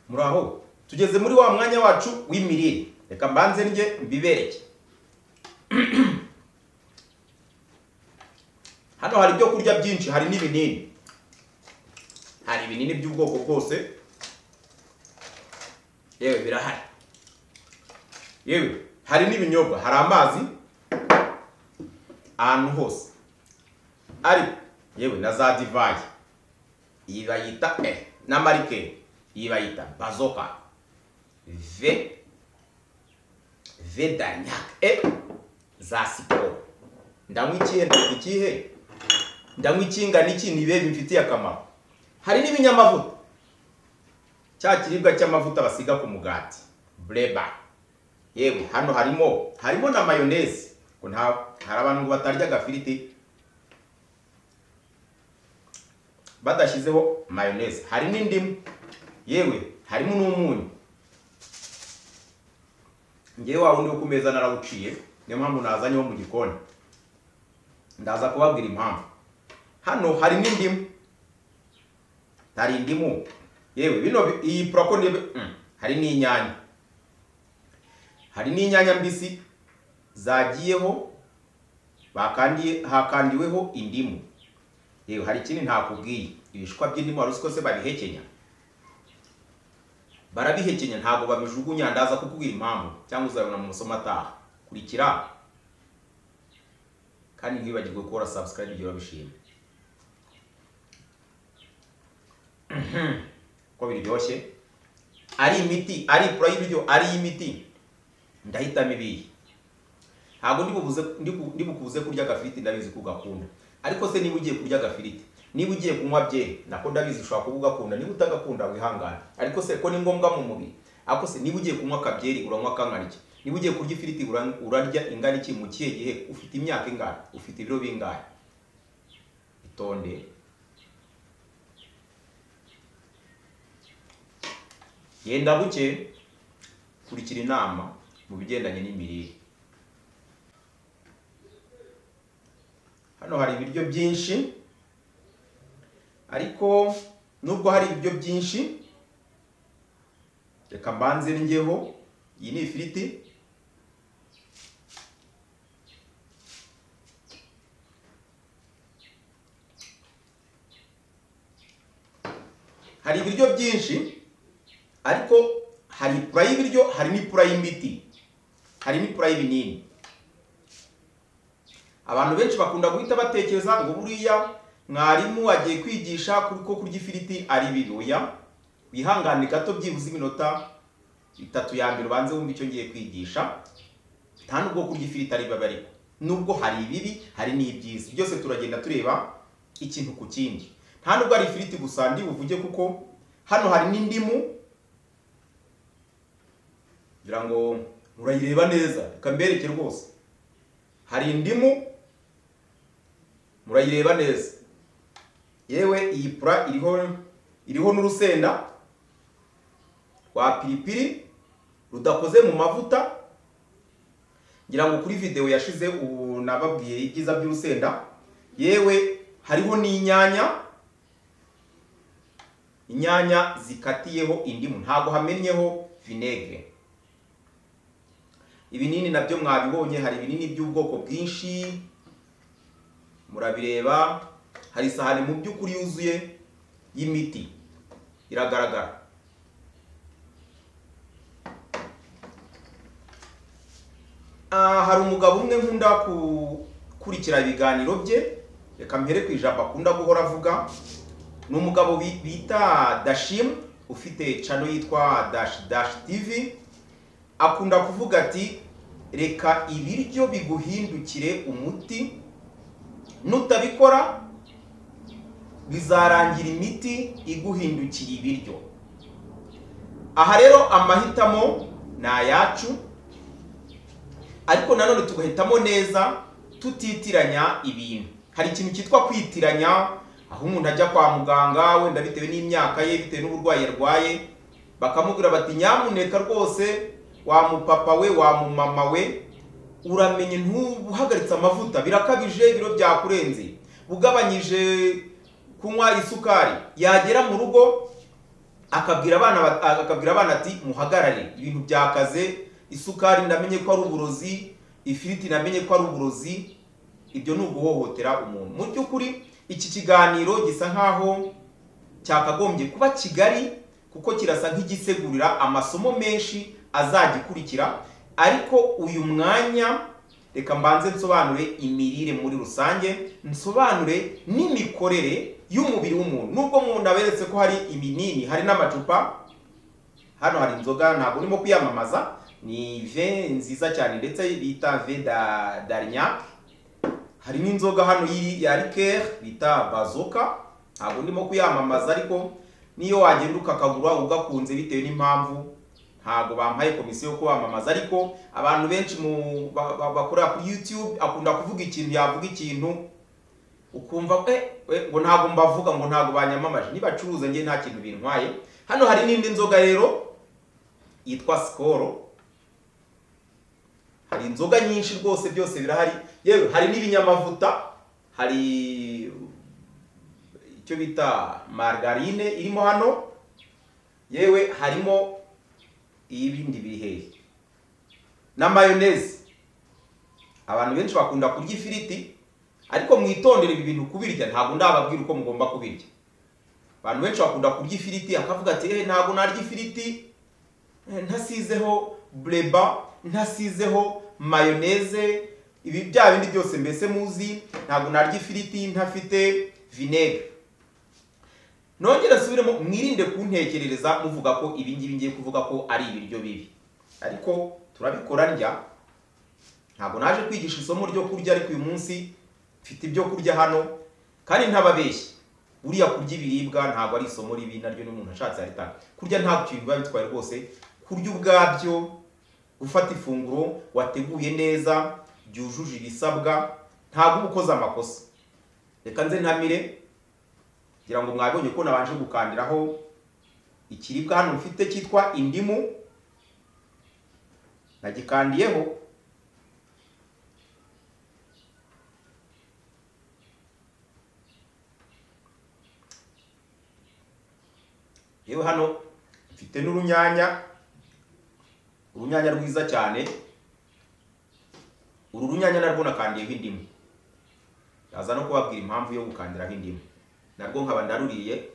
Muraho, tugeze muri wa mwanya wacu w'imirire. Reka mbanze ndye mbibereke. Hano hari ibyo kurya byinshi, hari n'ibinini. Hari ibinini by'ubwoko bwose. Yewe birahari. Yewe hari n'ibinyobwa, hari amazi ahantu hose. Ari yewe na za divayi. Iyi bayita na marike. Iyi bayita bazoka. V V danyak za siporo. Ndanywa ikihe, ndanywa ikihe? Ndanywa ikingana iki nibe bimfitiye akamaro. Hari n'ibinyamavuta. Cya kiribwa cy'amavuta basiga ku mugati. Breba. Yewe hano harimo na mayonnaise. Ko nta hari abantu batarya agafiriti badashyizeho mayonnaise. Hari n'indimu. Yewe harimo n'umunyu. Ngewe wa wundi wo ku meza narawuciye, niyo mpamvu nazanye wo mu gikoni. Ndaza kubabwira impamvu. Hano hari n'indimu. Hari indimu. Yewe bino iyi prako ni hari n'inyanya. Hari n'inyanya mbisi zagiyeho bakandiye hakandiweho indimu. Yewe hari ikindi ntakubwiye. Ibishwa by'indimu wari uzi ko se babihekenya. Barabihekenya ntabwo babijugunya, ndaza kukubwira impamvu cyangwa uzabona mu masomo ataha. Kurikira kandi ntiwibagirwe gukora subscribe igihe urabishima. Ko biryoshye ari imiti, ari pura y'ibiryo, ari imiti, ndahitamo ibihe. Ntabwo ndibukubuze kurya agafiriti, ndabizi ko ugakunda. Ariko se niba ugiye kurya agafiriti, niba ugiye kunywa byeri, nako ndabizi ushobora kuba ugakunda, niba utagakunda wihangane. Ariko se ko ni ngombwa mu mubiri. Ariko se niba ugiye kunywa akabyeri uranywa kangana iki? Niba ugiye kurya ifiriti urarya ingana iki mu kihe gihe? Ufite imyaka ingana? Ufite ibiro bingahe? Itonde. Genda buke, kurikira inama mu bigendanye n'imirire. Hano hari ibiryo byinshi, ariko nubwo hari ibiryo byinshi reka mbanze ngeho. Iyi ni ifiriti. Hari ibiryo byinshi, ariko hari ipura y'ibiryo, hari n'ipura y'imiti, hari n'ipura y'ibinini. Abantu benshi bakunda guhita batekereza ngo buriya mwarimu agiye kwigisha kuko kurya ifiriti ari bibi. Oya, wihangane gato, byibuze iminota 3 ya mbere ubanze wumve icyo ngiye kwigisha. Nta nubwo kurya ifiriti ari bibi, ariko nubwo hari ibibi hari n'ibyiza, byose turagenda tureba ikintu ku kindi. Nta nubwo ari ifiriti gusa ndi buvuge, kuko hano hari n'indimu. Ngira ngo murayireba neza, reka mbereke rwose. Hari indimu, murayireba neza. Yewe iyi pura iriho n'urusenda rwa piripiri rudakoze mu mavuta. Ngira ngo kuri video yashize ubu nababwiye ibyiza by'urusenda. Yewe hariho n'inyanya, inyanya zikatiyeho indimu, ntago hamennyeho vinegre. Ibinini nabyo mwabibonye, hari ibinini by'ubwoko bwinshi murabireba. Hari isahani mu by'ukuri yuzuye y'imiti iragaragara. Hari umugabo umwe nkunda gukurikira ibiganiro bye, reka mpere ku ijambo akunda guhora avuga. Ni umugabo bita Dashim, ufite channel yitwa Dash Dash TV. Akunda kuvuga ati reka ibiryo biguhindukire umuti, nutabikora bizarangira imiti iguhindukiye ibiryo. Aha rero amahitamo ni ayacu, ariko nanone tugahitamo neza tutitiranya ibintu. Hari ikintu cyitwa kwitiranya, aho umuntu ajya kwa muganga wenda bitewe n'imyaka ye, bitewe n'uburwayi yarwaye, bakamubwira bati nyamuneka rwose wa mupapa we, wa mumama we, uramenye ntuhagaritse amavuta, birakabije, ibiro byakurenze, ugabanyije kunywa isukari. Yagera mu rugo Akabwira abana ati muhagarare, ibintu byakaze, isukari ndamenye ko ari uburozi, ifiriti namenye ko ari uburozi. Ibyo ni uguhohotera umuntu. Mu by'ukuri iki kiganiro gisa nkaho cyakagombye kuba kigari, kuko kirasa nk'igisegurira amasomo menshi azagikurikira. Ariko uyu mwanya reka mbanze nsobanure imirire muri rusange, nsobanure n'imikorere y'umubiri w'umuntu. Nubwo umuntu aberetse ko hari ibinini, hari n'amacupa, hano hari inzoga, ntabwo urimo kwiyamamaza, ni vin nziza cyane ndetse bita vin d'Arignac. Hari n'inzoga hano ya liqueur bita Bazoka, ntabwo ndimo kuyamamaza, ariko niyo wagenda ukakagura ugakunze bitewe n'impamvu, ntabwo bampaye komisiyo yo kwamamaza. Ariko abantu benshi bakorera kuri YouTube akunda kuvuga ikintu, yavuga ikintu ukumva ngo ntabwo mbavuga, ngo ntabwo banyamamaje, nibacuruza nge nta kintu bintwaye. Hano hari n'indi nzoga rero yitwa Skol. Hari inzoga nyinshi rwose, byose birahari. Yewe hari n'ibinyamavuta, hari icyo bita margarine irimo hano, yewe harimo ibindi biri hehe na mayonnaise. Abantu benshi bakunda kurya ifiriti, ariko mwitondere ibi bintu kubirya, ntabwo ndababwira uko mugomba kubirya. Abantu benshi bakunda kurya ifiriti, akavuga ati ntabwo narya ifiriti ntasizeho bleba, ntasizeho mayonnaise, ibi bya bindi byose mbese muzi, ntabwo narya ifiriti ntafite vinaigre. Nongera nsubiremo, mwirinde kuntekerereza muvuga ko ibi ngibi ngiye kuvuga ko ari ibiryo bibi, ariko turabikora ndya. Ntabwo naje kwigisha isomo ryo kurya, ariko uyu munsi mfite ibyo kurya hano kandi ntababeshye. Buriya kurya ibiribwa ntabwo ari isomo ribi, naryo n'umuntu ashatse yaritanga. Kurya ntabwo kintu biba bitwaye rwose, kurya ubwabyo, gufata ifunguro wateguye neza ryujuje ibisabwa, ntabwo uba ukoze amakosa. Reka nze ntamire, kugira ngo mwabonye ko nabanje gukandiraho ikiribwa hano mfite cyitwa indimu, nagikandiyeho. Yewe hano mfite n'urunyanya, urunyanya rwiza cyane. Uru runyanya narwo nakandiyeho indimu, ndaza no kubabwira impamvu yo gukandiraho indimu, narwo nkaba ndaruriye.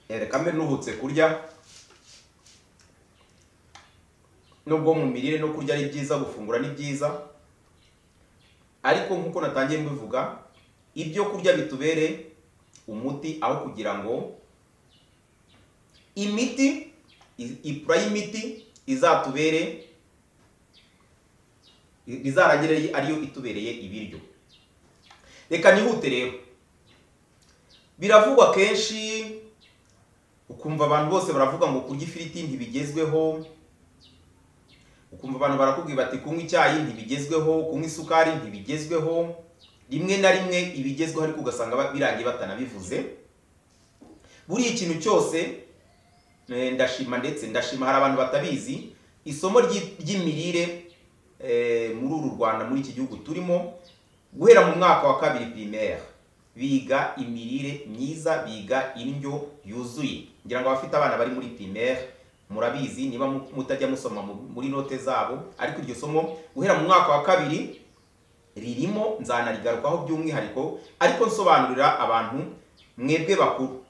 Reka mbe nuhutse kurya, nubwo mu mirire no kurya ari byiza, gufungura ni byiza, ariko nkuko natangiye mbivuga, ibyo kurya bitubere umuti aho kugira ngo imiti ipura y'imiti izatubere, izarangire ariyo itubereye ibiryo. Reka nihute rero. Biravugwa kenshi, ukumva abantu bose baravuga ngo kurya ifiriti ntibigezweho, ukumva abantu barakubwira bati kunywa icyayi ntibigezweho, kunywa isukari ntibigezweho. Rimwe na rimwe ibigezweho ariko ugasanga birangiye batanabivuze. Buri ikintu cyose ndashima, ndetse ndashima hari abantu batabizi isomo ry'imirire muri uru Rwanda, muri iki gihugu turimo, guhera mu mwaka wa 2 primaire biga imirire myiza, biga indyo yuzuye. Ngira ngo abafite abana bari muri primaire murabizi, niba mutajya musoma muri note zabo, ariko iryo somo guhera mu mwaka wa 2 ririmo, nzanarigarukaho by'umwihariko, ariko nsobanurira abantu mwebwe bakuru.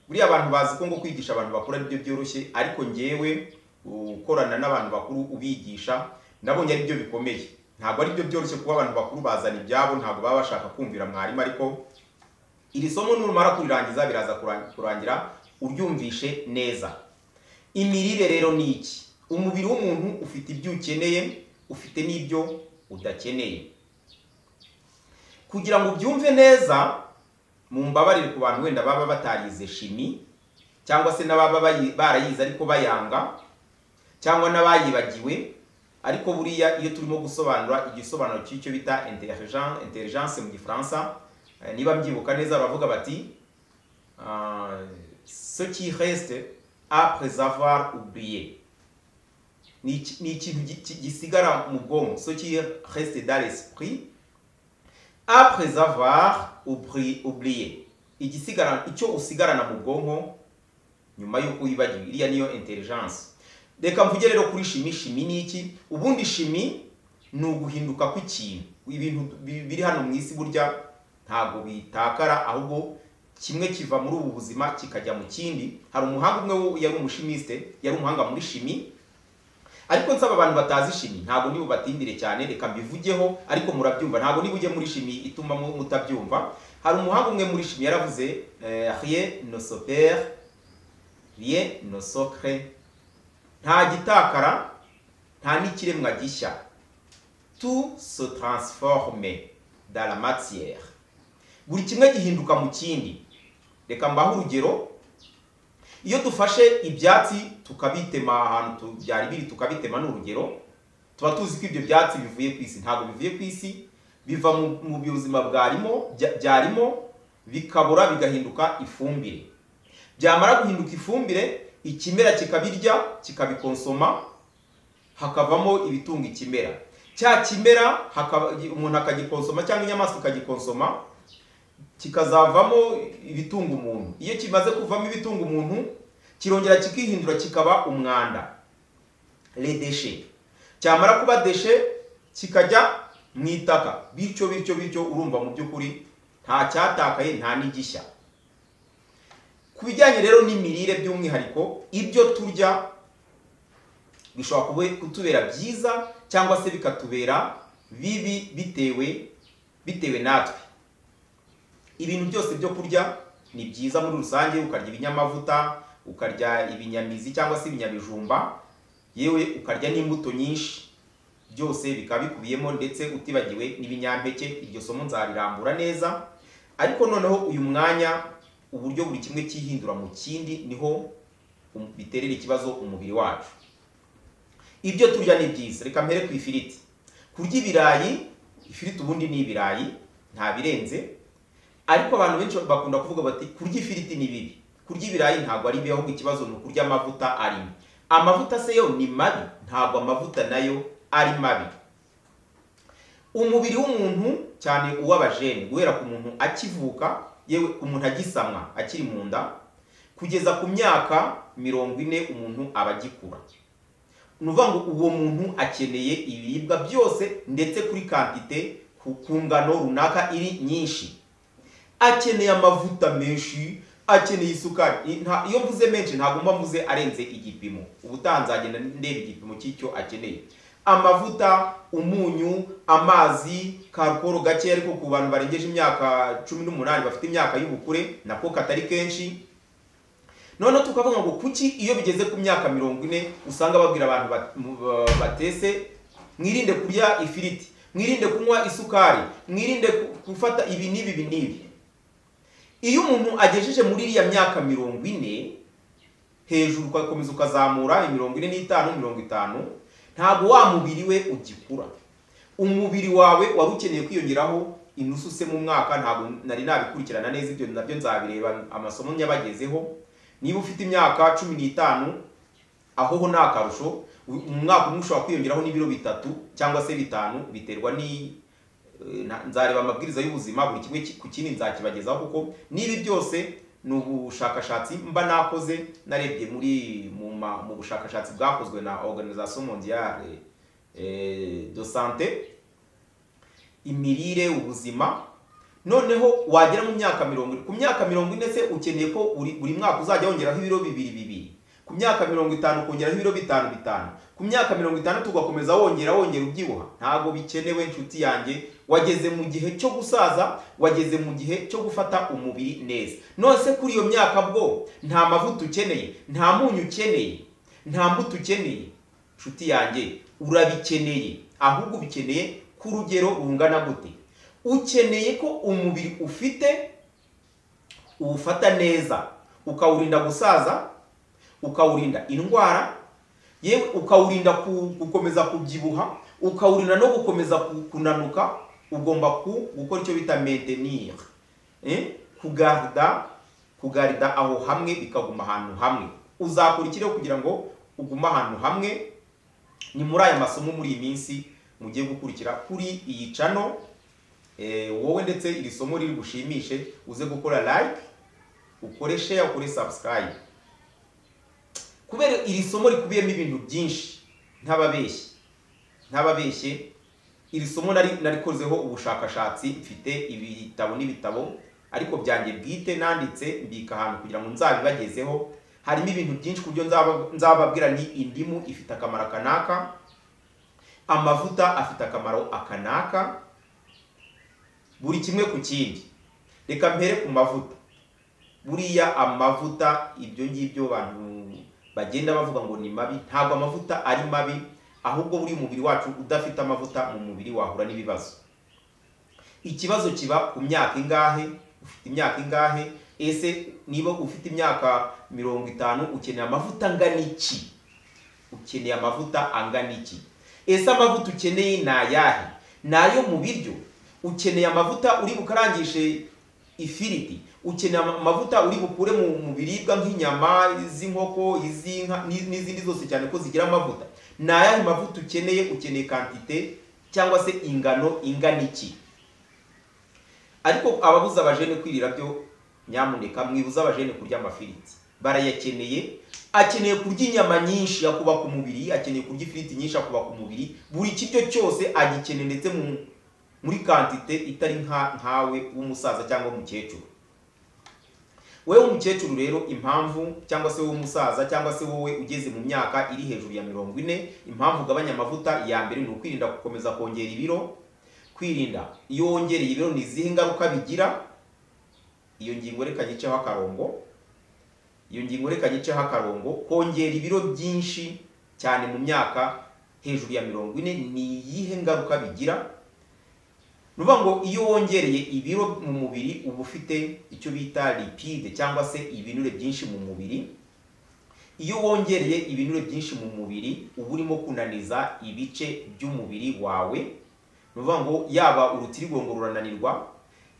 Buriya abantu bazi ko ngo kwigisha abantu bakuru ari byo byoroshye, ariko ngewe ukorana n'abantu bakuru ubigisha nabonye ari byo bikomeye. Ntabwo ari byo byoroshye kuba abantu bakuru bazana ibyabo, ntabwo baba bashaka kumvira mwarimu, ariko iri somo numara kurirangiza biraza kurangira uryumvishe neza. Imirire rero ni iki? Umubiri w'umuntu ufite ibyo ukeneye, ufite n'ibyo udakeneye. Kugira ngo ubyumve neza, mumbabarire ku bantu wenda baba batarize shimi, cyangwa se n'ababa barayize ariko bayanga, cyangwa n'abayibagiwe, ariko buriya iyo turimo gusobanura igisobanuro cy'icyo bita intelligence mu Gifaransa, niba mbyibuka neza baravuga bati ce qui reste après avoir oublié, ni ikintu gisigara mu bwonko, ce qui reste dans l'esprit Après avoir oublié, igisigara, icyo usigarana mu bwonko nyuma y'uko wibagiwe, iriya niyo intelligence. Reka mvuge rero kuri chimie. Chimie ni iki? Ubundi chimie ni uguhinduka kw'ikintu. Ibintu biri hano mu isi burya ntabwo bitakara, ahubwo kimwe kiva muri ubu buzima kikajya mu kindi. Hari umuhanga umwe yari umuchimiste, yari umuhanga muri chimie, ariko nsaba abantu batazi chimie, ntabwo nibo batindire cyane, reka mbivugeho ariko murabyumva, ntabwo niba ujye muri chimie ituma mutabyumva. Hari umuhanga umwe muri chimie yaravuze: "Rien ne se perd, rien ne se crée", nta gitakara, nta n'ikiremwa gishya, tout se transforme dans la matière, buri kimwe gihinduka mu kindi. Reka mbahe urugero. Iyo dufashe ibyatsi tukabitema ahantu byari biri, tukabitema, ni urugero, tuba tuzi ko ibyo byatsi bivuye ku isi. Ntabwo bivuye ku isi, biva mu buzima bwarimo, byarimo, bikabura, bigahinduka ifumbire. Byamara guhinduka ifumbire, ikimera kikabirya, kikabikonsoma, hakavamo ibitunga ikimera. Cya kimera umuntu akagikonsoma cyangwa inyamaswa ikagikonsoma, kikazavamo ibitunga umuntu. Iyo kimaze kuvamo ibitunga umuntu, kirongera kikihindura, kikaba umwanda, les déchets. Cyamara kuba déchet, kikajya mu itaka, bityo bityo bityo. Urumva mu by'ukuri nta cyatakaye, nta n'igishya. Ku bijyanye rero n'imirire by'umwihariko, ibyo turya bishobora kutubera byiza cyangwa se bikatubera bibi, bitewe natwe. Ibintu byose byo kurya ni byiza muri rusange, ukarya ibinyamavuta, ukarya ibinyamizi cyangwa se ibinyabijumba, yewe ukarya n'imbuto nyinshi, byose bikaba bikubiyemo, ndetse utibagiwe n'ibinyampeke. Iryo somo nzarirambura neza, ariko noneho uyu mwanya, uburyo buri kimwe cyihindura mu kindi niho biterera ikibazo umubiri wacu. Ibyo turya ni byiza. Reka mpere ku ifiriti. Kurya ibirayi, ifiriti ubundi ni ibirayi, nta birenze, ariko abantu benshi bakunda kuvuga bati kurya ifiriti ni bibi. Kurya ibirayi ntabwo ari bibi, ahubwo ikibazo ni ukurya amavuta arimo. Amavuta se yo ni mabi? Ntabwo amavuta nayo ari mabi. Umubiri w'umuntu, cyane uw'abajene, guhera ku muntu akivuka, yewe umuntu agisamwa akiri mu nda, kugeza ku myaka 40, umuntu aba agikura. Ni ukuvuga ngo uwo muntu akeneye ibiribwa byose, ndetse kuri quantité, ku ngano runaka iri nyinshi. Akeneye amavuta menshi, akeneye isukari. Iyo mvuze menshi ntabwo mba mvuze arenze igipimo, ubutaha nzagenda ndeba igipimo cy'icyo akeneye. Amavuta, umunyu, amazi, karukoro gake, ariko ku bantu barengeje imyaka 18, bafite imyaka y'ubukure, nako katari kenshi. Noneho tukavuga ngo kuki iyo bigeze ku myaka 40 usanga babwira abantu batese mwirinde kurya ifiriti, mwirinde kunywa isukari, mwirinde gufata ibi n'ibi, ibi n'ibi? Iyo umuntu agejeje muri iriya myaka 40 hejuru, ugakomeza ukazamura 45, 50, ntabwo wa mubiri we ugikura. Umubiri wawe wari ukeneye kwiyongeraho inusu se mu mwaka, ntabwo nari nabikurikirana neza, ibyo nabyo nzabireba amasomo nyabagezeho. Niba ufite imyaka 15, aho ho ni akarusho, mu mwaka umwe ushobora kwiyongeraho n'ibiro 3 cyangwa se 5, biterwa ni nzareba amabwiriza y'ubuzima, buri kimwe ku kindi nzakibagezaho, kuko n'ibi byose ni ubushakashatsi mba nakoze, narebye muri mu bushakashatsi bwakozwe na Organisation Mondiale de Santé, imirire, ubuzima. Noneho wagera mu myaka 40, ku myaka 40 se ukeneye ko buri mwaka uzajya wongeraho ibiro bibiri bibiri, ku myaka 50 ukongeraho ibiro bitanu bitanu, ku myaka 60 ugakomeza wongera wongera ubyibuha? Ntabwo bikenewe, inshuti yanjye. Wageze mu gihe cyo gusaza, wageze mu gihe cyo gufata umubiri neza. None se kuri iyo myaka bwo nta mavuta ukeneye, nta munyu ukeneye, nta mbuto ukeneye? Inshuti yanjye, urabikeneye, ahubwo ubikeneye ku rugero rungana gute? Ukeneye ko umubiri ufite uwufata neza, ukawurinda gusaza, ukawurinda indwara, yewe ukawurinda gukomeza kubyibuha, ukawurinda no gukomeza kunanuka. Ugomba gukora icyo bita maintenir, kugarida aho hamwe, bikaguma ahantu hamwe. Uzakora iki rero kugira ngo ugume ahantu hamwe? Ni muri aya masomo muri iyi minsi mugiye gukurikira kuri iyi channel. Wowe ndetse iri somo riri gushimishe, uze gukora like, ukore share, ukore subscribe, kubera iri somo rikubiyemo ibintu byinshi. Ntababeshye, iri somo narikozeho ubushakashatsi, mfite ibitabo n'ibitabo ariko byanjye bwite nanditse mbika ahantu kugira ngo nzabibagezeho. Harimo ibintu byinshi ku buryo nzababwira ni indimu ifite akamaro akanaka, amavuta afite akamaro akanaka, buri kimwe ku kindi. Reka mpere ku mavuta. Buriya amavuta, ibyo ngibyo abantu bagenda bavuga ngo ni mabi, ntabwo amavuta ari mabi, ahubwo buri mubiri wacu udafite amavuta mu mubiri wahura n'ibibazo. Ikibazo kiba ku myaka ingahe, ufite imyaka ingahe? Ese niba ufite imyaka 50 ukeneye amavuta angana iki? Ukeneye amavuta angana iki? Ese amavuta ukeneye ni ayahe? Ni ayo mu biryo? Ukeneye amavuta uri bukarangishe ifiriti? Ukeneye amavuta uri bukure mu biribwa nk'inyama z'inkoko, iz'inka n'izindi zose cyane ko zigira amavuta? Ni ayahe mavuta ukeneye? Ukeneye kantite cyangwa se ingano ingana iki? Ariko ababuza abajene kwirira byo, nyamuneka mwibuza abajene kurya amafiriti, barayakeneye. Akeneye kurya inyama nyinshi akubaka umubiri, akeneye kurya ifiriti nyinshi akubaka umubiri, buri kiryo cyose agikeneye, ndetse muri kantite itari nkawe w'umusaza cyangwa umukecuru. Wowe w'umukecuru rero, impamvu, cyangwa se wowe w'umusaza, cyangwa se wowe ugeze mu myaka iri hejuru ya 40, impamvu ugabanya amavuta ya mbere ni ukwirinda gukomeza kongera ibiro. Kwirinda, iyo wongereye ibiro ni izihe ngaruka bigira? Iyo ngingo reka nyiceho akarongo. Iyo ngingo reka nyiceho akarongo. Kongera ibiro byinshi cyane mu myaka hejuru ya 40 ni iyihe ngaruka bigira? Ni ukuvuga ngo iyo wongereye ibiro mu mubiri uba ufite icyo bita lipide cyangwa se ibinure byinshi mu mubiri. Iyo wongereye ibinure byinshi mu mubiri uba urimo kunaniza ibice by'umubiri wawe. Ni ukuvuga ngo yaba urutirigongo rurananirwa,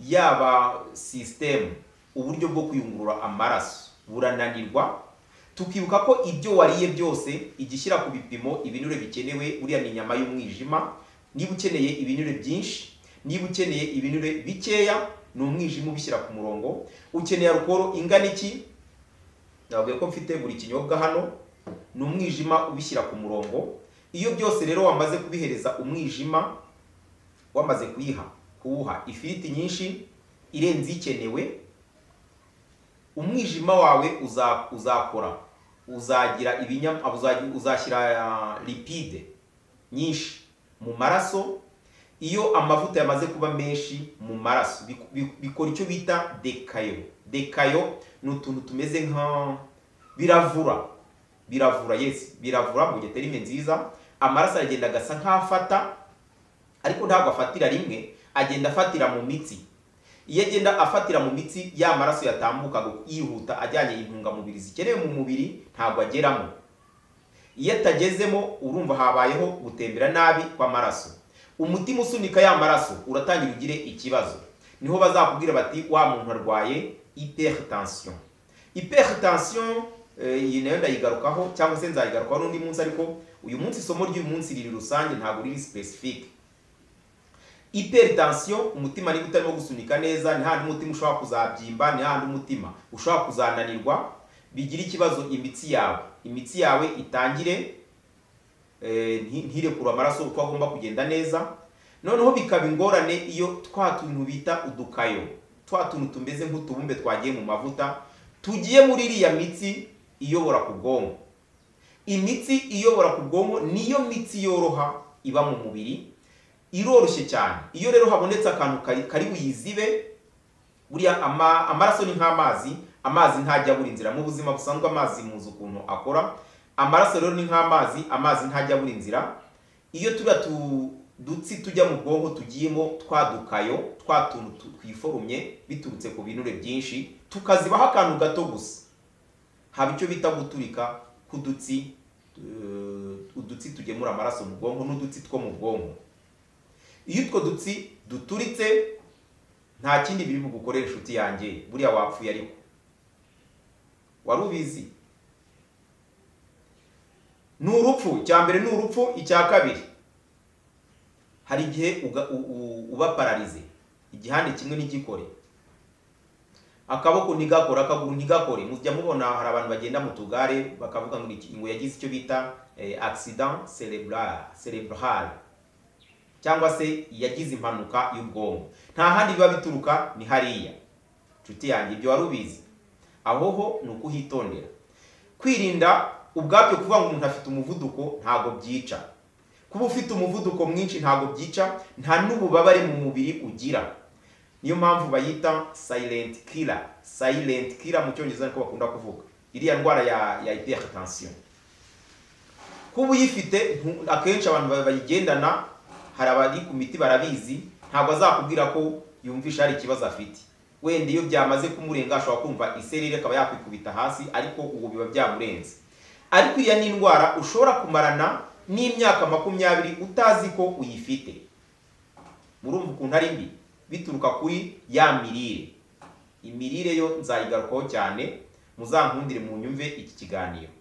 yaba system, uburyo bwo kuyungurura amaraso burananirwa. Tukibuka ko ibyo wariye byose igishyira ku bipimo ibinure bikenewe, buriya ni inyama y'umwijima. Niba ukeneye ibinure byinshi, niba ukeneye ibinure bikeya, ni umwijima ubishyira ku murongo. Ukeneye alukoro ingana iki? Nababwiye ko mfite buri kinyobwa hano, ni umwijima ubishyira ku murongo. Iyo byose rero wamaze kubihereza umwijima, wamaze kuwuha ifiriti nyinshi irenze ikenewe, umwijima wawe uzakora, uzagira uzashyira lipide nyinshi mu maraso. Iyo amavuta yamaze kuba menshi mu maraso bikora icyo bita dekayo. Dekayo ni utuntu tumeze nka biravura, yes, biravura mu terime nziza. Amaraso aragenda agasa nk'afata, ariko ntabwo afatira rimwe, agenda afatira mu mitsi. Iyo agenda afatira mu mitsi, ya maraso yatambuka yihuta ajyanye intungamubiri zikenewe mu mubiri ntabwo ageramo. Iyo atagezemo urumva habayeho gutembera nabi kw'amaraso. Umutima usunika ya maraso uratangira ugire ikibazo. Niho bazakubwira bati wa muntu arwaye hypertension. Hypertension iyi nayo ndayigarukaho cyangwa se nzayigarukaho n'undi munsi, ariko uyu munsi isomo ry'uyu munsi riri rusange ntabwo riri specific. Hypertension, umutima niba utarimo gusunika neza, ni handi umutima ushobora kuzabyimba, ni handi umutima ushobora kuzananirwa, bigira ikibazo imitsi yawe. Imitsi yawe itangire ntirekure amaraso uko agomba kugenda neza. Noneho bikaba ingorane iyo twa tuntu bita udukayo, twa tuntu tumeze nk'utubumbe twagiye mu mavuta, tugiye muri iriya mitsi iyobora ku bwonko. Imitsi iyobora ku bwonko niyo mitsi yoroha iba mu mubiri, iroroshye cyane. Iyo rero habonetse akantu kari buyizibe, buriya amaraso ni nk'amazi, amazi ntajya abura inzira. Mu buzima busanzwe amazi muzi ukuntu akora. Amaraso rero ni nk'amazi, amazi ntajya abura inzira. Iyo turiya dutsi tujya mu bwonko tugiyemo twadukayo, twa tuntu twiforumye biturutse ku binure byinshi, tukazibaho akantu gato gusa, haba icyo bita guturika k'udutsi, udutsi tugemura amaraso mu bwonko n'udutsi two mu bwonko. Iyo utwo dutsi duturitse nta kindi biri bugukorere inshuti yanjye, buriya wapfuye. Ariko wari ubizi? Ni urupfu. Icya mbere ni urupfu. Icya kabiri, hari igihe uba paralysé. Igihande kimwe ntigikore, akaboko ntigakore, akaguru ntigakore. Mujya mubona hari abantu bagenda mu tugare bakavuga ngo ngo yagize icyo bita accident cerebral, cyangwa se yagize impanuka y'ubwonko. Nta handi biba bituruka, ni hariya. Nshuti yanjye, ibyo wari ubizi? Aho ho ni ukuhitondera. Kwirinda ubwabyo kuvuga ngo umuntu afite umuvuduko ntago byica. Kuba ufite umuvuduko mwinshi ntago byica, nta n'ububabare mu mubiri ugira. Niyo mpamvu bayita silent killer. Silent killer mu Cyongereza niko bakunda kuvuga iriya ndwara ya hypertension. Kuba uyifite, akenshi abantu bayigendana, hari abari ku miti barabizi, ntabwo azakubwira ko yumvisha hari ikibazo afite. Wenda iyo byamaze kumurenga ashobora kumva isereri akaba yakwikubita hasi, ariko ubu biba byamurenze. Ariko iriya ni indwara ushobora kumarana n'imyaka 20 utazi ko uyifite. Murumva ukuntu ari mbi, bituruka kuri ya mirire. Imirire yo nzayigarukaho cyane, muzankundire mu nyumve iki kiganiro.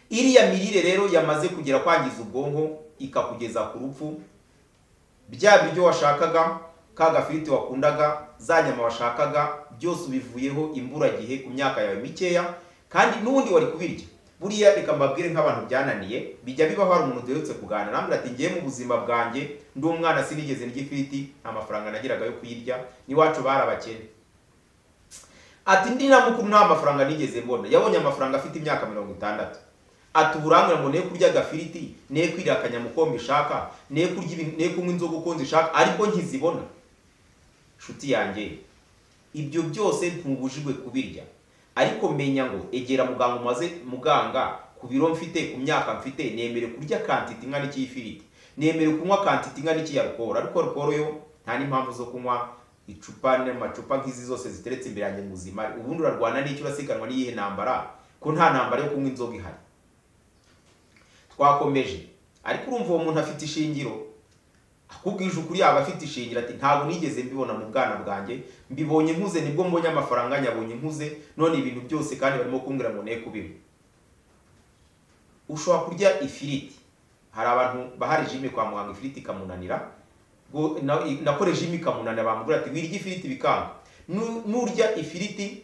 Iriya mirire rero yamaze kugera kwangiza ubwonko ikakugeza ku rupfu. Bya biryo washakaga, ka gafiriti wakundaga, za nyama washakaga, byose ubivuyeho imburagihe ku myaka yawe mikeya, kandi n'ubundi wari kubirya. Buriya reka mbabwire nk'abantu byananiye, bijya bibaho. Hari umuntu duherutse kuganira arambwira ati ngiye mu buzima bwanjye ndi umwana sinigeze ndya ifiriti, nta mafaranga nagiraga yo kuyirya, n'iwacu bari abakene. Ati ndi na mukuru nta mafaranga nigeze mbona. Yabonye amafaranga afite imyaka 60. Ati uburangura ngo ne kurya gafiriti, ne kwirira akanyamukombe ishaka, ne kurya ibi, ne kunywa inzoga uko nzishaka, ariko nkizibona. Nshuti yanjye, ibyo byose ntubujijwe kubirya, ariko menya ngo egera muganga, umaze muganga ku biro mfite, ku myaka mfite, nemere kurya quantité ingana iki y'ifiriti, nemere kunywa quantité ingana iki ya alcool. Ariko alcool yo nta n'impamvu zo kunywa icupa n'amacupa nk'izi zose ziteretse imbere yanjye ngo uzimare. Ubundi urarwana n'icyo, urasiganwa n'iyihe ntambara, ko nta ntambara yo kunywa inzoga ihari? Twakomeje. Ariko urumva uwo muntu afite ishingiro, akubwije ukuri yaba afite ishingiro. Ati ntabwo nigeze mbibona mu bwana bwanjye, mbibonye nkuze, nibwo mbonye amafaranga, nyabonye nkuze, none ibintu byose kandi barimo kumbwira ngo ne kubinywa. Ushobora kurya ifiriti. Hari abantu baha régime kwa muganga, ifiriti ikamunanira, nako régime ikamunanira, bamubwira ati wirya ifiriti bikanga. Nurya ifiriti,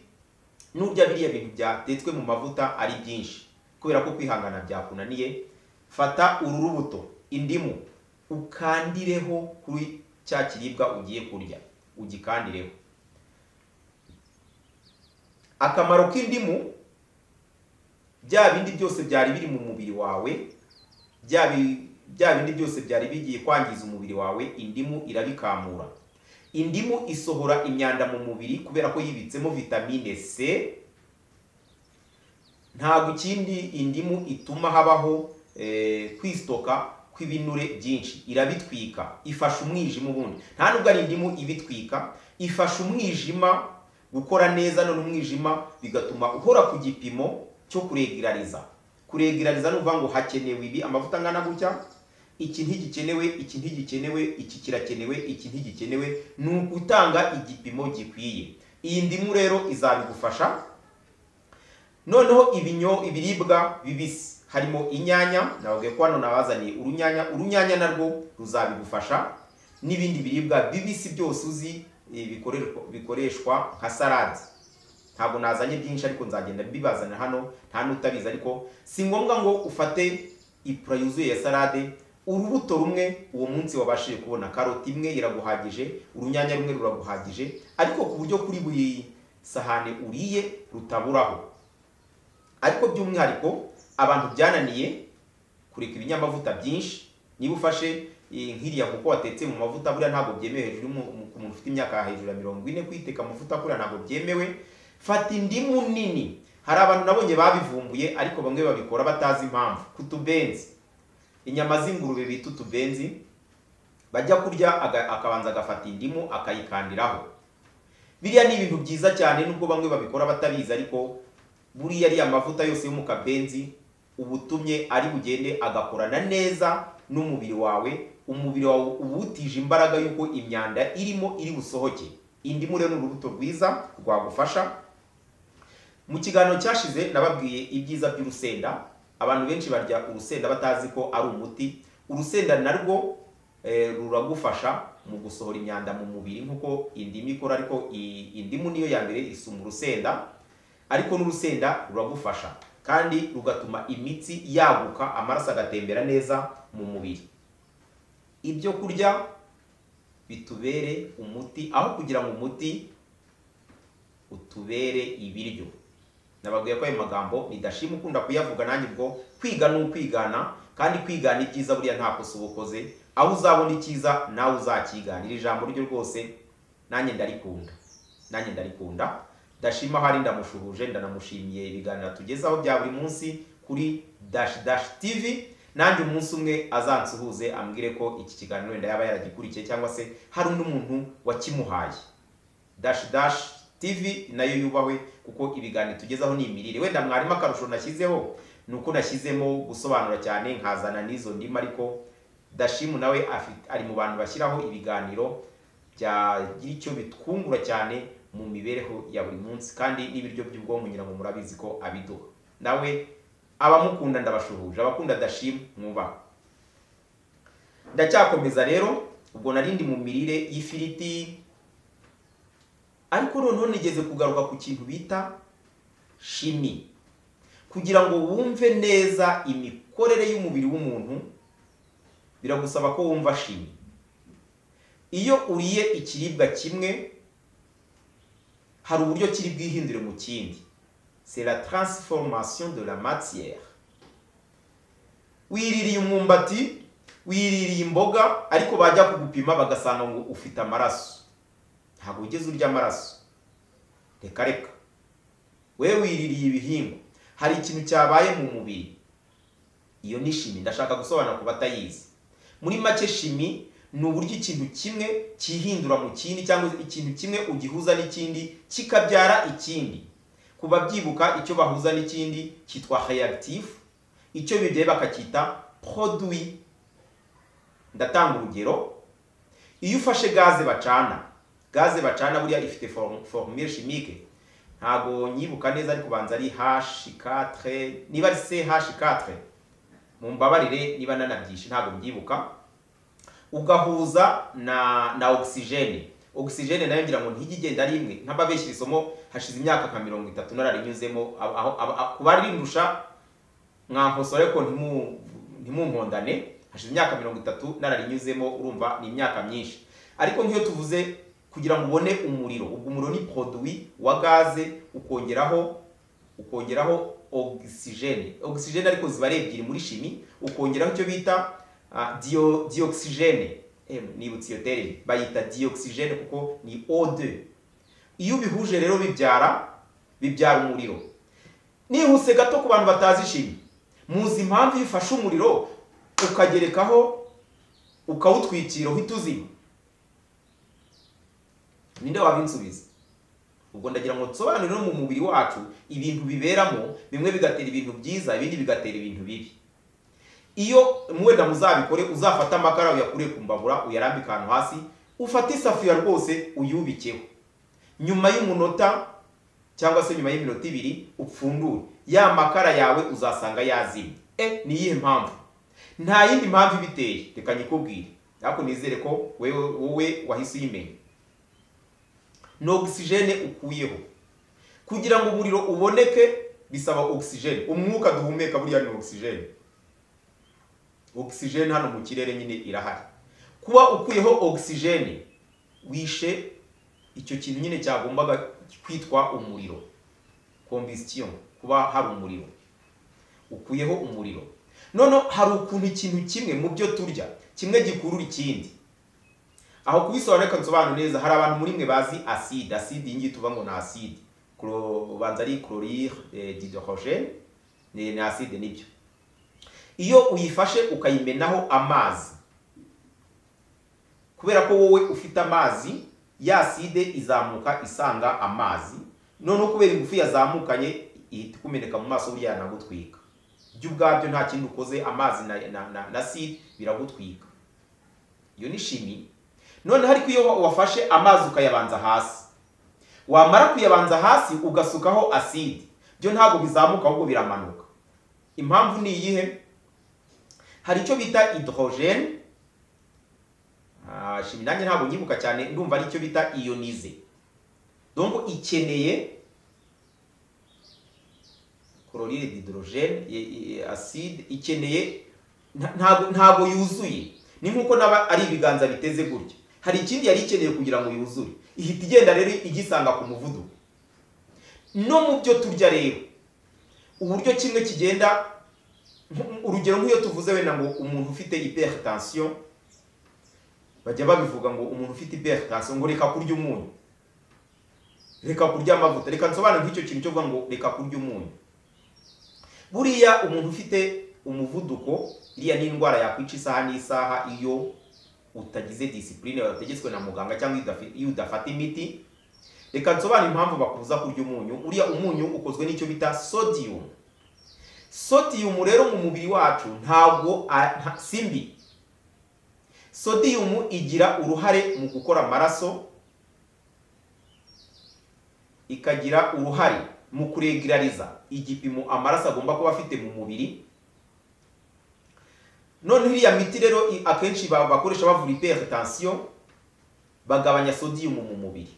nurya biriya bintu byatetswe mu mavuta ari byinshi, kubera ko kwihangana byakunaniye, fata uru rubuto indimu ukandireho kuri cya kiribwa ugiye kurya, ugikandireho. Akamaro k'indimu, bya bindi byose byari biri mu mubiri wawe, bya bindi byose byari bigiye kwangiza umubiri wawe, indimu irabikamura. Indimu isohora imyanda mu mubiri kubera ko yibitsemo vitamine C. Ntabwo ikindi indimu ituma habaho kwistoka kw'ibinure byinshi, irabitwika, ifasha umwijima. Ubundi nta nubwo ari indimu ibitwika, ifasha umwijima gukora neza, none umwijima bigatuma uhora ku gipimo cyo kuregirariza. Kuregirariza ni ukuvuga ngo hakenewe ibi, amavuta angana gutya, iki ntigikenewe, iki ntigikenewe, iki kirakenewe, iki ntigikenewe, ni ugutanga igipimo gikwiye. Iyi ndimu rero izabigufasha. Noneho ibiribwa bibisi harimo inyanya, nababwiye ko hano nabazaniye urunyanya, urunyanya narwo ruzabigufasha, n'ibindi biribwa bibisi byose uzi bikoreshwa nka salade. Ntabwo nazanye byinshi ariko nzagenda mbibazana hano, nta n'utabizi. Ariko si ngombwa ngo ufate ipura yuzuye ya salade, urubuto rumwe uwo munsi wabashije kubona, karoti imwe iraguhagije, urunyanya rumwe ruraguhagije, ariko ku buryo kuri buri sahane uriye rutaburaho. Ariko by'umwihariko abantu byananiye kureka ibinyamavuta byinshi, niba ufashe nk'iriya nkoko watetse mu mavuta, buriya ntabwo byemewe hejuru ku muntu ufite imyaka hejuru ya 40 kwiteka amavuta, kuriya ntabwo byemewe. Fata indimu nini. Hari abantu nabonye babivumbuye, ariko bamwe babikora batazi impamvu. Kutubenzi, inyama z'ingurube bita utubenzi, bajya kurya akabanza agafata indimu akayikandiraho. Biriya ni ibintu byiza cyane, nubwo bamwe babikora batabizi, ariko buriya ariya mavuta yose yo mu kabenzi ubutumye ari bugende agakorana neza n'umubiri wawe, umubiri wawe ubutije imbaraga yuko imyanda irimo iri busohoke. Indimu rero ni urubuto rwiza rwagufasha. Mu kiganiro cyashize nababwiye ibyiza by'urusenda. Abantu benshi barya urusenda batazi ko ari umuti. Urusenda narwo ruragufasha mu gusohora imyanda mu mubiri nk'uko indimu ikora, ariko indimu niyo ya mbere isumba urusenda, ariko n'urusenda ruragufasha kandi rugatuma imitsi yaguka, amaraso agatembera neza mu mubiri. Ibyo kurya bitubere umuti aho kugira ngo umuti utubere ibiryo. Nababwiye ko ayo magambo ni Dashima ukunda kuyavuga, nanjye ubwo kwiga ni ukwigana, kandi kwigana ibyiza buriya nta kosa uba ukoze, aho uzabona icyiza nawe uzakigana. Iri jambo ryo rwose nanjye ndarikunda, nanjye ndarikunda. Dashima hari ndamushuhuje, ndanamushimiye ibiganiro tugezaho bya buri munsi kuri Dash Dash TV. Nanjye umunsi umwe azansuhuze ambwire ko iki kiganiro wenda yaba yaragikurikiye cyangwa se hari undi muntu wakimuhaye. Dash Dash TV nayo yubahwe kuko ibiganiro tugezaho ni imirire. Wenda mwarimu akarusho nashyizeho ni uko nashyizemo gusobanura cyane nkazana n'izo ndimi, ariko Dashimu nawe ari mu bantu bashyiraho ibiganiro byagira icyo bitwungura cyane mu mibereho ya buri munsi, kandi n'ibiryo by'ubwonko ngira ngo murabizi ko abiduha. Nawe abamukunda ndabashuhuje, abakunda Dashimu mwubaha. Ndacyakomeza rero, ubwo narindi mu mirire y'ifiriti, ariko noneho nigeze kugaruka ku kintu bita shimi. Kugira ngo wumve neza imikorere y'umubiri w'umuntu biragusaba ko wumva shimi. Iyo uriye ikiribwa kimwe hari uburyo kiri bwihindure mu kindi. C'est la transformation de la matière. Wiririye umwumbati, wiririye imboga, ariko bajya kugupima bagasanga ngo ufite amaraso. Ntabwo ugeze urya amaraso. Reka reka. Wewe wiririye ibihingwa. Hari ikintu cyabaye mu mubiri. Iyo ni shimi, ndashaka gusobanura ku batayizi. Muri make shimi ni uburyo ikintu kimwe cyihindura mu kindi, cyangwa ikintu kimwe ugihuza n'ikindi kikabyara ikindi. Kuba byibuka icyo bahuza n'ikindi cyitwa reactif, icyo bibye bakacyita produit. Ndatanga urugero, iyo ufashe gaze bacana, gaze bacana buriya ifite formule chimique, ntago nyibuka neza ariko banza ari H4, niba ari CH4, mumbabarire niba nanabyishe ntago mbyibuka, ugahuza na oxygene. Oxygene nayo ngira ngo ntijye igenda ari imwe, nk'ababeshya isomo hashize imyaka nka 30 nararinyuzemo, aho kubarindusha mwankosore ko ntimumpondane, hashize imyaka 30 nararinyuzemo, urumva ni imyaka myinshi. Ariko nk'iyo tuvuze kugira ngo ubone umuriro, ubwo umuriro ni produit wa gaze ukongeraho oxygene. Oxygene ariko ziba ari ebyiri muri shimi, ukongeraho icyo bita dioxygene. Nibutse iyo terme bayita dioxygene kuko ni O2. Iyo ubihuje rero bibyara umuriro. Nihuse gato ku bantu batazi shimi, muzi impamvu iyo ufashe umuriro ukagerekaho ukawutwikira uhita uzima? Ninde wabinsubiza? Ubwo ndagira ngo nsobanure no mu mubiri wacu ibintu biberamo, bimwe bigatera ibintu byiza, ibindi bigatera ibintu bibi. Iyo mwenda muzabikore, uzafata amakara uyakure ku mbabura uyarambike ahantu hasi, ufate isafuriya rwose uyubikeho. Nyuma y'umunota cyangwa se nyuma y'iminota 2 upfundure, ya makara yawe uzasanga yazimye. Ni iyihe mpamvu? Nta yindi mpamvu ibiteye, reka nyikubwire, ariko nizere ko wowe wahise uyimenya. Ni oxygene ukuyeho. Kugira ngo umuriro uboneke bisaba oxygene. Umwuka duhumeka buriya ni oxygene. Oxygene hano mu kirere nyine irahari. Kuba ukuyeho oxygene wishe icyo kintu nyine cyagombaga kwitwa umuriro, combustion, kuba hari umuriro, ukuyeho umuriro. None hari ukuntu ikintu kimwe mu byo turya kimwe gikurura ikindi. Aho kubisobanura reka nsobanure neza. Hari abantu muri mwe bazi acide. Acide iyi ngiyi tuvuga ngo ni acide, banza ari chlorure d'hydrogène, ni acide nibyo. Iyo uyifashe ukayimenaho amazi, kubera ko wowe ufite amazi, ya acide izamuka isanga amazi, none kubera ingufu yazamukanye ihita ikumeneka mu maso, burya yanagutwika. Byo ubwabyo nta kindi ukoze, amazi na acide biragutwika. Iyo ni shimi. None ariko iyo wafashe amazi ukayabanza hasi, wamara kuyabanza hasi ugasukaho acide, byo ntabwo bizamuka ahubwo biramanuka. Impamvu ni iyihe? Hari icyo bita hydrogène Chimie nanjye ntabwo nyibuka cyane, ndumva ari cyo bita ionize. Donc ikeneye chlorure d'hydrogène, acide, ikeneye ntabwo yuzuye. Ni nkuko naba ari ibiganza biteze gutya, hari ikindi yari ikeneye kugira ngo yuzure, ihita igenda rero igisanga ku muvuduko. No mu byo turya rero uburyo kimwe kigenda, urugero nk'iyo tuvuze wenda ngo umuntu ufite hypertension, bajya babivuga ngo umuntu ufite hypertension ngo reka kurya umunyu, reka kurya amavuta. Reka nsobanure nk'icyo kintu cyo kuvuga ngo reka kurya umunyu. Buriya umuntu ufite umuvuduko, iriya ni indwara yakwica isaha n'isaha iyo utagize discipline wategetswe na muganga cyangwa iyo udafata imiti. Reka nsobanure impamvu bakubuza kurya umunyu. Uriya umunyu ukozwe n'icyo bita sodium. Sodium rero mu mubiri wacu ntabwo simbi. Sodium igira uruhare mu gukora amaraso, ikagira uruhare mu kuregulariza igipimo amaraso agomba kuba afite mu mubiri. None iriya miti rero akenshi bakoresha bavura hypertension, bagabanya sodium mu mubiri.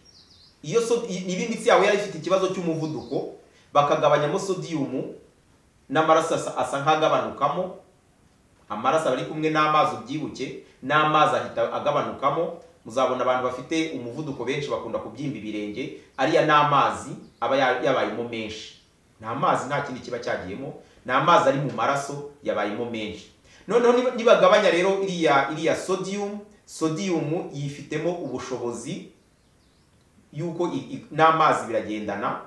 Iyo niba imitsi yawe yari ifite ikibazo cy'umuvuduko, bakagabanyamo sodium, n'amaraso asa nk'agabanukamo. Amaraso aba ari kumwe n'amazi, ubyibuke, n'amazi ahita agabanukamo. Muzabona abantu bafite umuvuduko benshi bakunda kubyimba ibirenge, ariya n'amazi aba yabayemo menshi. Nta mazi, nta kindi kiba cyagiyemo, ni amazi ari mu maraso yabayemo menshi. Noneho nibagabanya rero iriya sodium, sodium yifitemo ubushobozi yuko n'amazi biragendana.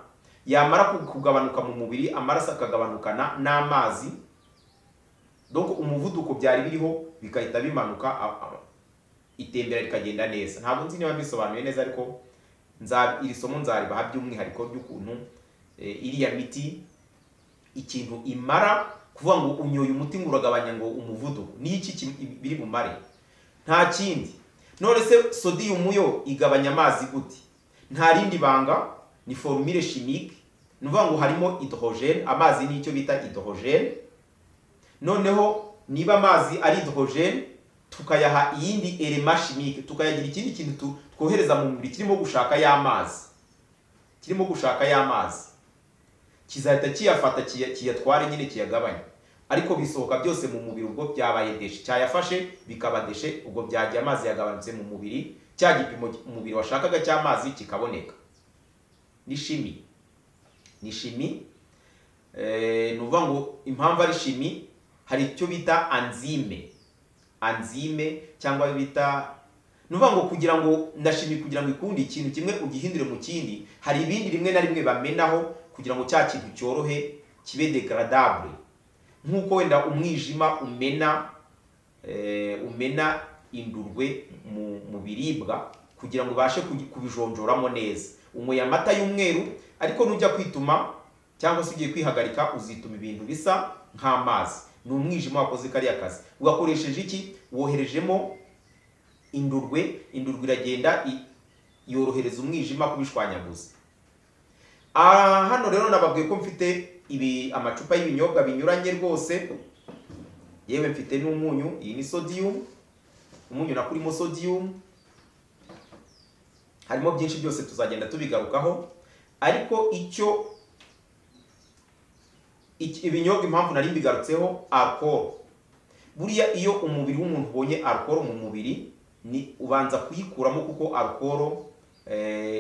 Yamara kugabanuka mu mubiri, amaraso akagabanukana n'amazi, donc umuvuduko byari biriho bikahita bimanuka, itembera rikagenda neza. Ntabwo nzi niba mbisobanuye neza, ariko iri somo nzaribaha by'umwihariko by'ukuntu iriya miti ikintu imara. Kuvuga ngo unyoye umuti ngo uragabanya ngo umuvuduko, ni iki biri bumare? Nta kindi. None se sodium yo igabanya amazi gute? Nta rindi banga, ni formule chimique. Ni ukuvuga ngo harimo hydrogène, amazi ni icyo bita hydrogène. Noneho niba amazi ari hydrogène, tukayaha iyindi élément chimique, tukayagira ikindi kintu twohereza mu mubiri kirimo gushaka y'amazi, kirimo gushaka y'amazi, kizahita kiyafata kiyatware nyine kiyagabanya. Ariko bisohoka byose mu mubiri, ubwo byabaye déchet, cyayafashe bikaba déchet, ubwo byagiye amazi yagabanutse mu mubiri, cya gipimo umubiri washakaga cy'amazi kikaboneka. Ni chimie, ni chimie. Ni ukuvuga ngo impamvu ari chimie, hari icyo bita enzyme, enzyme cyangwa bita, ni ukuvuga ngo kugira ngo na chimie kugira ngo ikunde ikintu kimwe ugihindure mu kindi, hari ibindi rimwe na rimwe bamenaho kugira ngo cya kintu cyorohe kibe dégradable. Nk'uko wenda umwijima umena indurwe mu biribwa kugira ngo ubashe kubijonjoramo neza. Unyweye amata y'umweru, ariko nujya kwituma cyangwa se ugiye kwihagarika uzituma ibintu bisa nk'amazi. Ni umwijima wakoze kariya kazi. Ugakoresheje iki? Woherejemo indurwe, indurwe iragenda yorohereza umwijima kubishwanyaguza. Hano rero nababwiye ko mfite amacupa y'ibinyobwa binyuranye rwose. Yewe mfite n'umunyu, iyi ni sodium, umunyu nakurimo sodium, harimo byinshi byose tuzagenda tubigarukaho. Ariko icyo ibinyobwa impamvu nari mbigarutseho, alcohol. Buriya iyo umubiri w'umuntu ubonye alcohol mu mubiri, ni ubanza kuyikuramo, kuko alcohol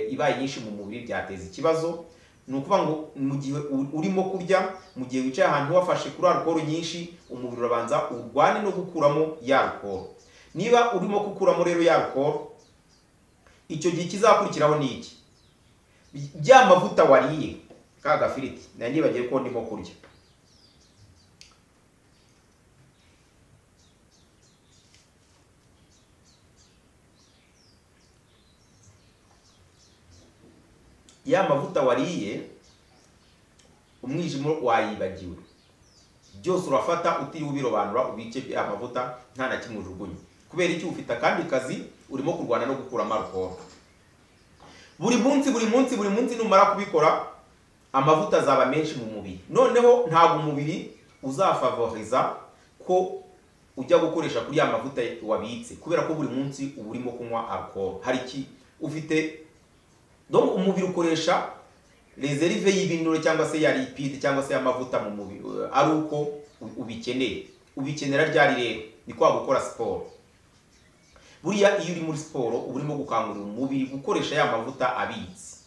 ibaye nyinshi mu mubiri byateza ikibazo. Ni ukuvuga ngo mu gihe urimo kurya, mu gihe wicaye ahantu wafashe kuri alcohol nyinshi, umubiri urabanza urwane no gukuramo ya alcohol. Niba urimo gukuramo rero ya alcohol, icyo gihe kizakurikiraho ni iki? Bya mavuta wariye ka gafiriti, nari nibagiye ko ndimo kurya. Ya mavuta wariye umwijima wayibagiwe, byose urafata utiriwe ubirobanura, ubike ya mavuta nta na kimwe ujugunye. Kubera iki? Ufite akandi kazi urimo kurwana no gukuramo alcohol. Buri munsi, buri munsi, buri munsi numara kubikora, amavuta azaba menshi mu mubiri. Noneho ntabwo umubiri uzafavoriza ko ujya gukoresha kuri ya mavuta wabitse, kubera ko buri munsi uba urimo kunywa alcohol. Hari iki ufite, donc umubiri ukoresha reserve y'ibinure cyangwa se ya lipide cyangwa se y'amavuta mu mubiri ari uko ubikeneye. Ubikenera ryari rero? Ni kwa gukora siporo. Buriya iyo uri muri siporo uba urimo gukangurira umubiri gukoresha ya mavuta abitse.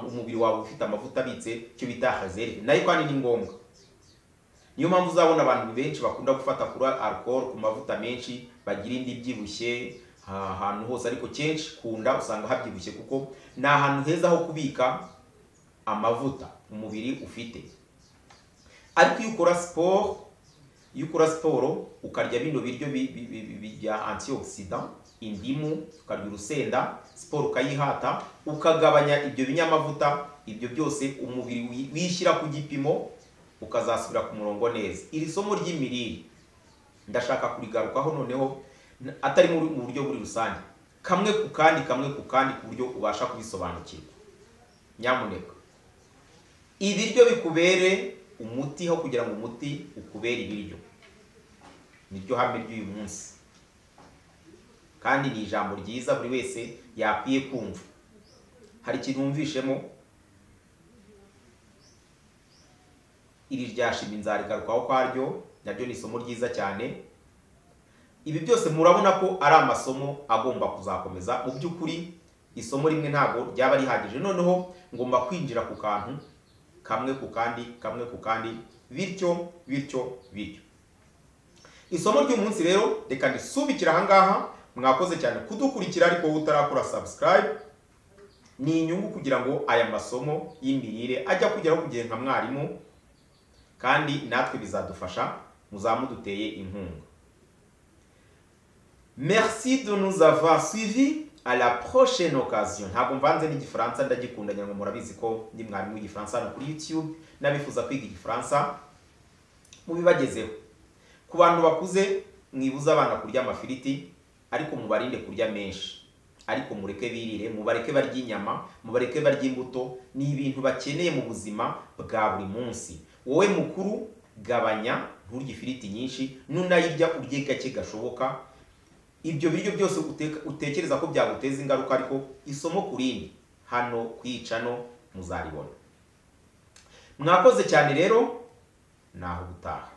Umubiri wawe ufite amavuta abitse, icyo bita reserve, nayo kandi ni ngombwa. Niyo mpamvu uzabona abantu benshi bakunda gufata kuri alcohol, ku mavuta menshi, bagira indi ibyibushye ahantu hose, ariko kenshi kunda usanga habyibushye kuko ni ahantu heza ho kubika amavuta umubiri ufite. Ariko iyo ukora siporo, iyo ukora siporo ukarya bino biryo bya antioxidant, indimu, ukarya urusenda, siporo ukayihata, ukagabanya ibyo binyamavuta, ibyo byose umubiri wishyira ku gipimo, ukazasubira ku murongo neza. Iri somo ry'imirire ndashaka kurigarukaho noneho atari mu buryo buri rusange, kamwe ku kandi, kamwe ku kandi, ku buryo ubasha kubisobanukirwa. Nyamuneka ibiryo bikubere umuti aho kugira ngo umuti ukubere ibiryo. Niryo hame ry'uyu munsi, kandi ni ijambo ryiza buri wese yakwiye kumva. Hari ikintu wumvishemo? Iri ryashima inzarigarukaho kwaryo, naryo ni isomo ryiza cyane. Ibi byose murabona ko ari amasomo agomba kuzakomeza. Mu by'ukuri isomo rimwe ntago ryaba rihagije, noneho ngomba kwinjira ku kantu kamwe ku kandi, kamwe ku kandi, bityo bityo bityo. Isomo ry'umunsi rero reka ndisubikira aha ngaha. Mwakoze cyane kudukurikira, ariko wowe utarakora subscribe ni inyungu kugira ngo aya masomo y'imirire ajya kugeraho kugira nka mwarimu, kandi natwe bizadufasha, muzamuduteye inkunga. Merci de nous avoir suivis. À la prochaine occasion. Ntabwo mvanze n'igifaransa, ndagikunda ngira ngo murabizi ko ndi mwarimu w'igifaransa hano kuri YouTube, n'abifuza kwiga igifaransa mubibagezeho. Ku bantu bakuze mwibuza abana kurya amafiriti, ariko mubarinde kurya menshi, ariko mureke birire, mubareke barya inyama, mubareke barya imbuto. Ni ibintu bakeneye mu buzima bwa buri munsi. Wowe mukuru gabanya, nturye ifiriti nyinshi, nunayirya urye gake gashoboka. Ibyo biryo byose utekereza ko byaguteza ingaruka, ariko isomo kurindi hano kwicano muzaribona. Mwakoze cyane rero, naho gutaha.